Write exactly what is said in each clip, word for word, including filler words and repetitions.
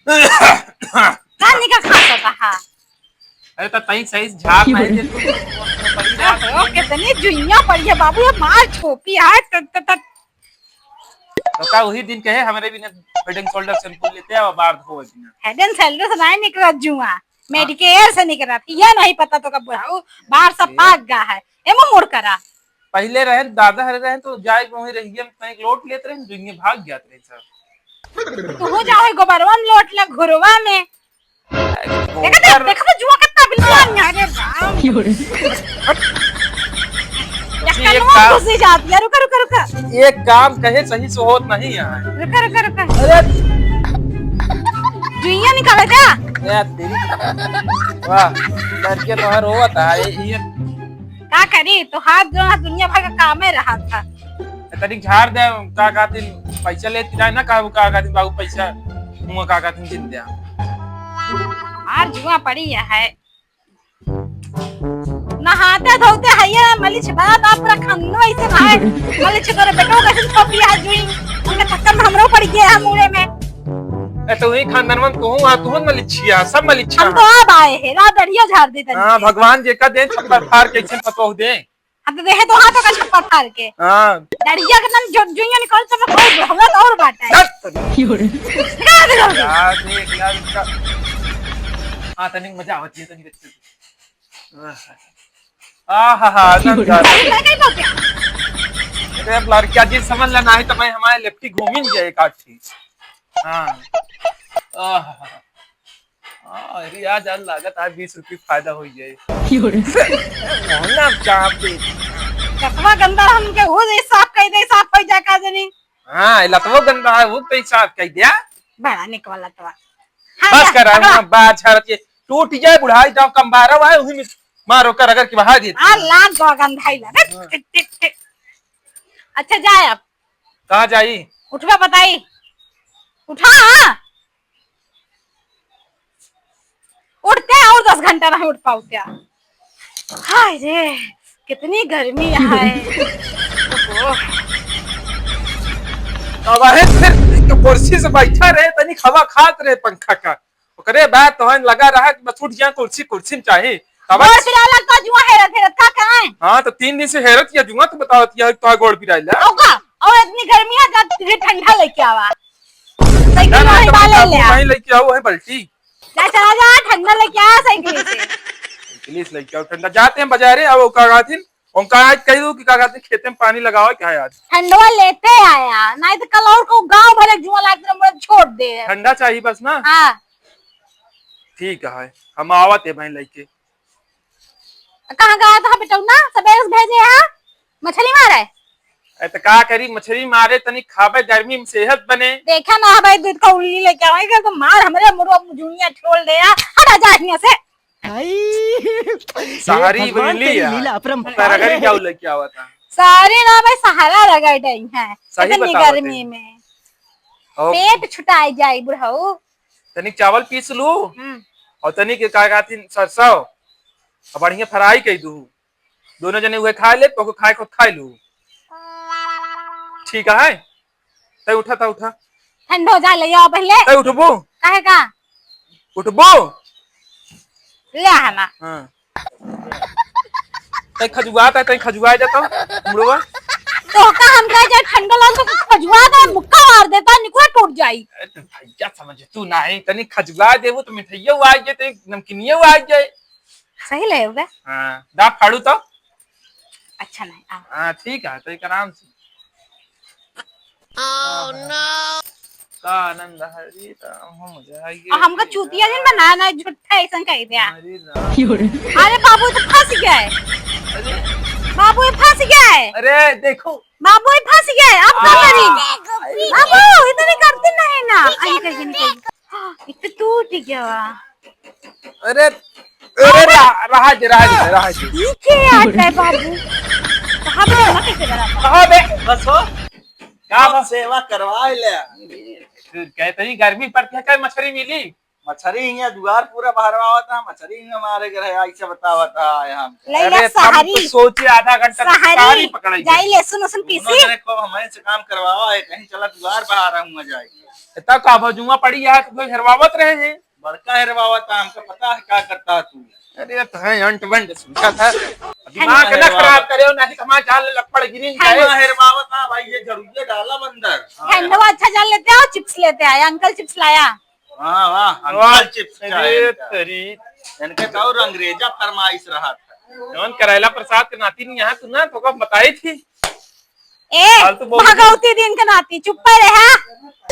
का निका खा सकता है? अरे तो तई सही से झाप नहीं दे तू। पड़ी रहा। ओहो, कितनी जुइयां पड़ी है बाबू, ये मार छोपी है, त, त, त। तो का वही दिन कहे हमरे भी ना Head and Shoulder shampoo लेते हैं और बार धो बिना। Head and Shoulder से नहीं निकला जुआ, हाँ। Medicare से निकला। यह नहीं पता तो कब बुढ़ाऊ बार सब अरे। पाक गा है। एमो मोड़ करा। पहले रहे दादा हरे रहे तो जाए वहीं रहिए, तनिक लोट लेत रहे, दुनिया भाग जात रहे सब। तू हो जाओ गोबरवा में लोट ले घुरवा में। देखा तो, गोबर देखा तो जुआ कितना बिल्कुल नहीं है, अरे राम। एक एक कनवा काम घुसी जाती है, रुका, रुका, रुका। एक काम कहे सही से होत नहीं है। रुका, रुका, रुका। अरे। जुइया निकाले क्या? ए, तेरी। वाह, लड़के तो हर होता है, ये, ये का करी? तो हाथ जो है दुनिया भर का कामे रहा था। तनिक झाड़ दे, का कहतिन, पैसा लेती रहे ना, का, का कहतिन, बाबू पैसा, मुँह का कहतिन, जिन दे। मार जुआ पड़ी है। नहाते धोते हइये ना, मलिछ बा, बाप रे, खन्नो ऐसे भाई। मलिछ करे बेटो, कैसे छोपी है जुई। उनके चक्कर में हमरो पड़ गया है मूड़े में। ए, तो वही खानदान में तू, हाँ, तू मलिछिया, सब मलिछिया हम तो हैं। अब आए हैं, रात दढ़िया झाड़ दी तनी। हाँ, भगवान जे का दे, छप्पर फाड़ के ऐसे पतोह दे। अब देहे तो हाथ का छप्पर फाड़ के। हाँ। दढ़िया के तन जो, जुइया निकल तो मैं कोई बुढ़ौला तो और बात है। हट! क्या दे दोगे? यार, देख यार, इसका। हाँ, तनिक मजा आवत है, तनिक अच्छे से। आहा, आहा, आनंद आ रहा है। अरे, मैं कहीं पहुंच गया? अरे, अब लड़किया जी समझ लेना है, तो मैं हमारे लेफ्टी घूमी नहीं जाए काठी। हाँ। आहा। हाँ, अरे, आज, आज लागत, आज बीस रुपये फायदा हो जाए। मोहना चाप दे। कतवा गंदा हमके, वो जे साफ कह दे, साफ हो जाए का जनी। हाँ, ये लतवो गंदा है, वो तो ही साफ कह दिया। बड़ा निकवा लतवा। हाँ, बस कर रहा हूँ, बात छाड़त के टूट जाए, बुढ़ाई जाओ, कम बारह आए, वही में मारो कर अगर कि बहा दे। हाँ, लाग गो गंधाई ला। हाँ। टिक, टिक, टिक। अच्छा, जाए अब। कहाँ जाई? उठवा बताई। उठा। उठते और दस घंटा नहीं उठ पाउते। हाय रे, कितनी गर्मी है। ओहो। अब आहे फिर कुर्सी से बैठा रहे, तनी हवा खात रहे पंखा का। ओकरे बाद तोहन लगा रहा कि बस उठ जा, कुर्सी, कुर्सी में चाही। अब गोड़ पिराला तो जुआ हेरत, हेरत का कहें? हाँ, तो तीन दिन से हेरत या जुआ तो बतावत या तो गोड़ पिराइला। ओका, और इतनी गर्मी है, जा तुझे ठंडा लेके आवा। साइकिल ठंडा वाली नहीं, वाले तो ले आ। वहीं लेके आओ, वहीं बाल्टी। जा चला जा, ठंडा लेके आ साइकिल से। साइकिल से लेके आओ ठंडा। जाते हैं बाजारे, अब का कहथिन, उनका आज कह दो कि का कहथिन, खेते में पानी लगाओ क्या है आज? ठंडवा लेते आया, नहीं तो कल और को गांव भर जुआ लाग के मुझे छोड़ दे। ठंडा चाहिए बस ना? हाँ। ठीक है, हम आवत है भाई लेके। कहाँ गया था बेटौना? सबेरे से भेजे है, मछली मारे। ए, तो का करी, मछली मारे, तनी खाबे, गर्मी में सेहत बने। देखा ना भाई, दूध का उल्ली लेके आवे, तो मार हमरे मुड़वा मुजुनिया छोड़ दे यार। हटा जा हियां से। आई, सहारी हे भगवान, बिजली तेरी यार। लीला अपरंपार ओकर अगर है। क्या लेके आवा था? सारे ना भाई, सहारा रगड़ रही है सही इतनी बतावत गर्मी है। में। और पेट छुटाई जाए बुढ़ऊ। तनिक चावल पीस लू हम्म। और तनिक का कहथिन सरसों और बढ़िया फ्राई कर दू। दोनों जने उहे खाए ले, तोहको खाए को खाए लू। ठीक है? तै उठा, तै उठा। ठंड हो जा, ले आओ पहले। तै उठबू? काहे का? उठबू? ले आना। हाँ। तै खजुआ ता, तै खजुआ जाता, मुड़वा। तो का हम कहे जाए ठंडा लाग तो खजुआ दे, मुक्का मार देता, निकुआ टूट जाई। अरे तो भैया समझ तू ना है, तनी खजुआ देबू तो मिठाइया आ जाए, तो नमकीनिया आ जाए। सही ले होगा। हाँ, दा फाड़ू तो। अच्छा नहीं, आ। हाँ, ठीक है, तो एक आराम से। Oh, no। का आनंद हरी राम, हम जाएंगे और हमका चूतिया दिन बना ना, झूठा ऐसा कह दिया। अरे राम। अरे बाबू, तो फंस गया है। अरे। बाबू, ये फंस गया है। अरे, देखो। बाबू, ये फंस गया है, अब का आ। करी? बाबू, इतनी करती नहीं ना। आई कहीं नहीं कहीं। हाँ, ये तो टूट गया। अरे, अरे, रहा, रहा जे, रहा जे, रहा जे। ई के आता है बाबू? कहाँ पे रहा, कैसे बना? कहाँ बे? बस हो। का बस? सेवा करवाए ले। तू कहते ही गर्मी पड़ती है, कई मछली मिली? मछली हियाँ जुगाड़ पूरा बहरवावत है, मछली हियाँ मारे के रहे, ऐसे बतावत है हम। ले ले अरे, हम सहारी। तो सोचे आधा घंटा तक सहारी। सहारी पकड़ाई जाई जाए। ले, सुनो, सुन दोनों पीसी। जने को हमारे से काम करवावा है, कहीं चला जुगाड़ बहारा हुआ जाए। इतना का भजुआ पड़ी है, तो कोई हेरवावत रहे हैं। बड़का हेरवावत है, हमका पता है का करता है तू। अरे तो है अंट बंट सुनता था। दिमाग ना खराब करे, नहीं तो हमारा जाल लपड़ गिरी हाँ। जाए। हेरवावत है भाई, ये जरूर डाला बंदर। हाँ, ठंडवा यार। अच्छा जाल लेते हो, चिप्स लेते आए, अंकल चिप्स लाया। हाँ, वाह, वाह। अंकल चिप्स का है अरे इनका। तेरी। इनका तो और अंग्रेजा फरमाइश रहा था। जौन करैला प्रसाद के नाती नहीं यहाँ तू ना, तो का बताई थी। ए, फालतू बोल रही। भगवती दिन के नाती, चुप्पे रहा।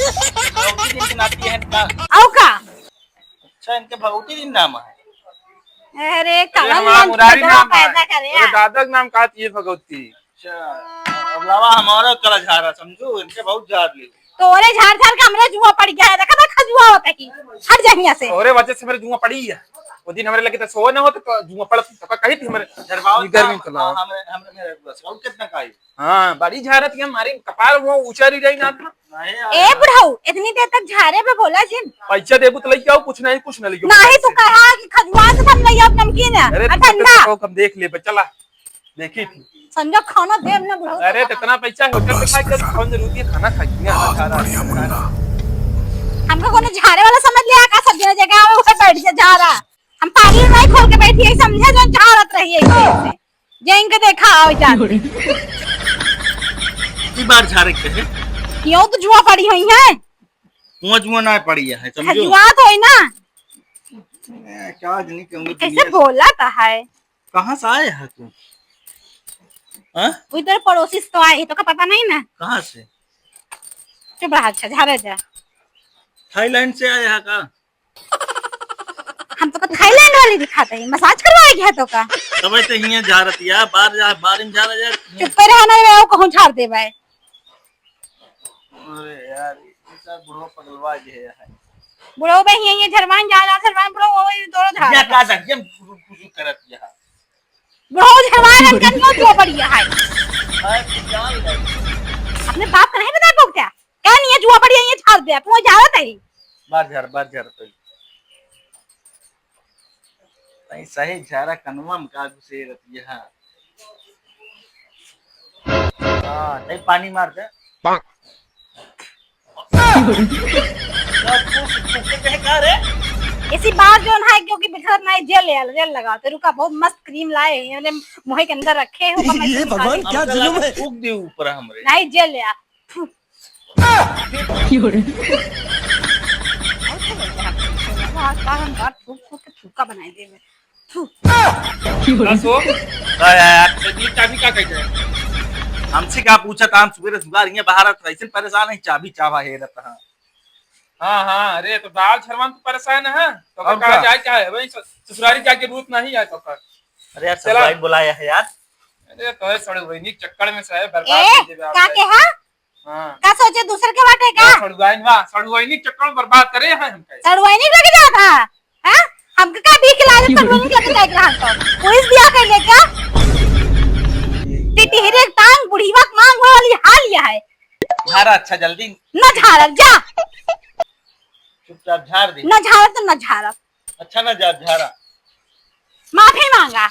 भगवती दिन के नाती है इनका। औ का? अच्छा, इनके भगवती दिन नाम है। अरे, अरे, कवन हमारा नाम मुरारी पैदा नाम है। पैदा करे अरे, आ? दादा के नाम का थी भगवती? अच्छा, अब लावा हमारा कला झारा, समझू, इनके बहुत झार ली। तोरे झार झार के हमरे जुआ पड़ गया है, देखा था खजुआ होता की, हट जा हियां से। तोरे वजह से मेरे जुआ पड़ी है, वो दिन हमरे लगे तो सोए ना होते तो जुआ पड़ तो का कही थी हमरे झरवाओ गर्मी में चलाओ। हमरे, हमरे मेरे बस, और कितना का आई? हाँ, बड़ी झारत के हमारी कपार वो ऊंचा रही जाई ना था। नहीं यार। ए बुढ़ऊ, इतनी देर तक झारे पे बोला जिन। पैसा देबू तो लई आओ, कुछ नहीं, कुछ ना लियो। नहीं, तू कहा कि खजुआ से हम लई आओ नमकीन है, अरे, और तू ठंडा। तो हम देख ले, चला। देखी थी। संजय खाना देब ना बुढ़ऊ। अरे, तो इतना पैसा है, होटल में खाए के कौन जरूरत है खाना खाए की? बहुत बढ़िया मुन्ना। हमका कोनो झारे वाला समझ लिया का, सब जगह जगह आवे, उसे बैठ जा, झारा। हम पार्लर नहीं खोल के बैठी है, समझे, जो झारत रही है इसे। जे इनके देखा आओ जान। ई बार झारे के है? क्यों तो जुआ पड़ी हुई है। हुआ जुआ ना पड़ी है, समझो। खजुआ तो है ना। ए, क्या आज नहीं कहूँगी कैसे दुनिया से। बोला था है? कहाँ से आए है तू? हाँ? वो इधर पड़ोसी से तो आए, तो का पता नहीं ना। कहाँ से? चुप रहा, अच्छा, झारे जा। थाईलैंड से आए है का? हम तो को थाईलैंड वाली दिखाते हैं, मसाज करवाए गया तो का? तबे तो हियां झारत या, बार जा, बार में झारा जा। चुप्पे रहा ना रे, वो कहूँ झार दे भाई। अरे यार, ये सब बुढ़वा पगलवा जे है। बुढ़वा बे हियां ये झरवान जा, जा झरवान बुढ़वा, वो ये दोनों झार। या का जा, ये कुछ, कुछ करत या। बुढ़वा झरवान रंग कनियो जो बढ़िया है। अरे, तू जान ले। अपने बाप का नहीं बता पाऊ क्या? क्या नहीं है, जुआ पड़ी है, ये झार दे, तू झारत है। बार झार, बार झार, तो। नहीं, सही झारा कनवा में का घुसे रहती है, हाँ। हाँ, नहीं, पानी मार दे। पाक। इसी बार जो ना है, क्योंकि बिखर ना है, जेल ले, जेल लगा। तो रुका, बहुत मस्त क्रीम लाए हैं, मैंने मुँह के अंदर रखे हैं, ऊपर मैं ये क्रीम भगवान, खा क्या जुल्म है? थूक दे ऊपर हमरे। नहीं, जेल ले आ। थू। आज बार हम बार थूक थूक के थूका बनाई देबे। थू। बस हो। का यार, तो ये चाबी का कहते हैं? हमसे का पूछा था, हम सुबह से बाहर ये बाहर तो ऐसे परेशान है, चाबी चाबा हेरत है। हाँ, हाँ, अरे तो दाल झरवान तो परेशान है, तो और कहा का? जाए क्या है? वही सस-, ससुरारी जाके रूप नहीं आए तो का? अरे यार, चला। ससुरारी बुलाया है यार। अरे तो है सड़ुआइनी चक्कर में से है, बर्बाद ए, कर देबे आप का लोग। के है? हाँ। का सोचे दूसर के बाटे का? ना, सड़ुआइन, वाह, सड़ुआइनी चक्कर में बर्बाद करे हैं हमका। सड़ुआइनी लग जाता, हाँ? हमके का बीक लागे, सड़ुआइनी लग जाए ग्रहण तो। पुलिस बियाह कर ले क्या? टिटहिरे टांग, बुढ़ीवा के मांग वाली हाल यह है। झारा अच्छा जल्दी। न झारब, जा। चुपचाप झार दे। न झारब तो न झारब। अच्छा ना जा, झारा। माफी मांगा।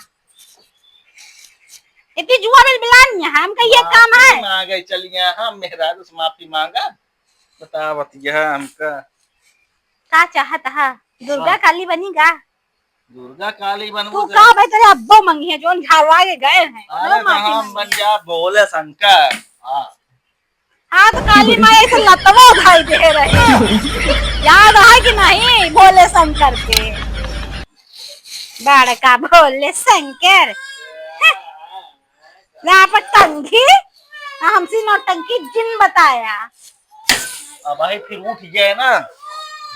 इतनी जुआ बिल बिलान यहाँ, हमका ये माफी काम है। मांगे चलिया, हाँ, मेहरारू से माफी मांगा। बतावत यह हमका। का चाहत हा? दुर्गा हाँ। काली बनी का? दुर्गा काली बनबो तू तो का भाई, तेरे अब्बो मंगी है, जोन झाड़वा के गए हैं। अरे वो तो माफी हम मांगी। बन जा भोले शंकर। हाँ। हाँ, तो काली माई ऐसे लतवा उठाई दे रहे। याद है कि नहीं भोले शंकर के? बड़का भोले शंकर। हैं? यहाँ पर टंकी, हमसे नौटंकी जिन बताया। अब भाई फिर उठ गए ना,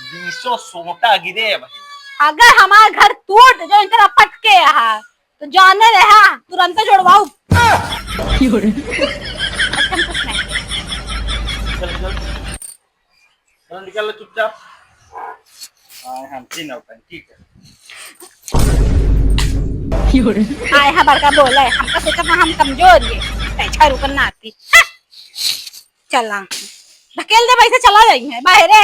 बीसों सोटा गिरे भाई। अगर हमारा घर टूट जो इनका पटके यहाँ, तो जाने रहा, तुरंत जोड़वाऊ। अच्छा, हम कुछ नहीं। चल, चल। चल, निकल ले चुपचाप। हाँ, हम तीन होता है, ठीक है। आए हाँ बड़का बोले, हमका सोचा था हम कमजोर ये, पैसा रुकन ना आती। हाँ। चला, ढकेल दे, वैसे चला जाई है बाहरे।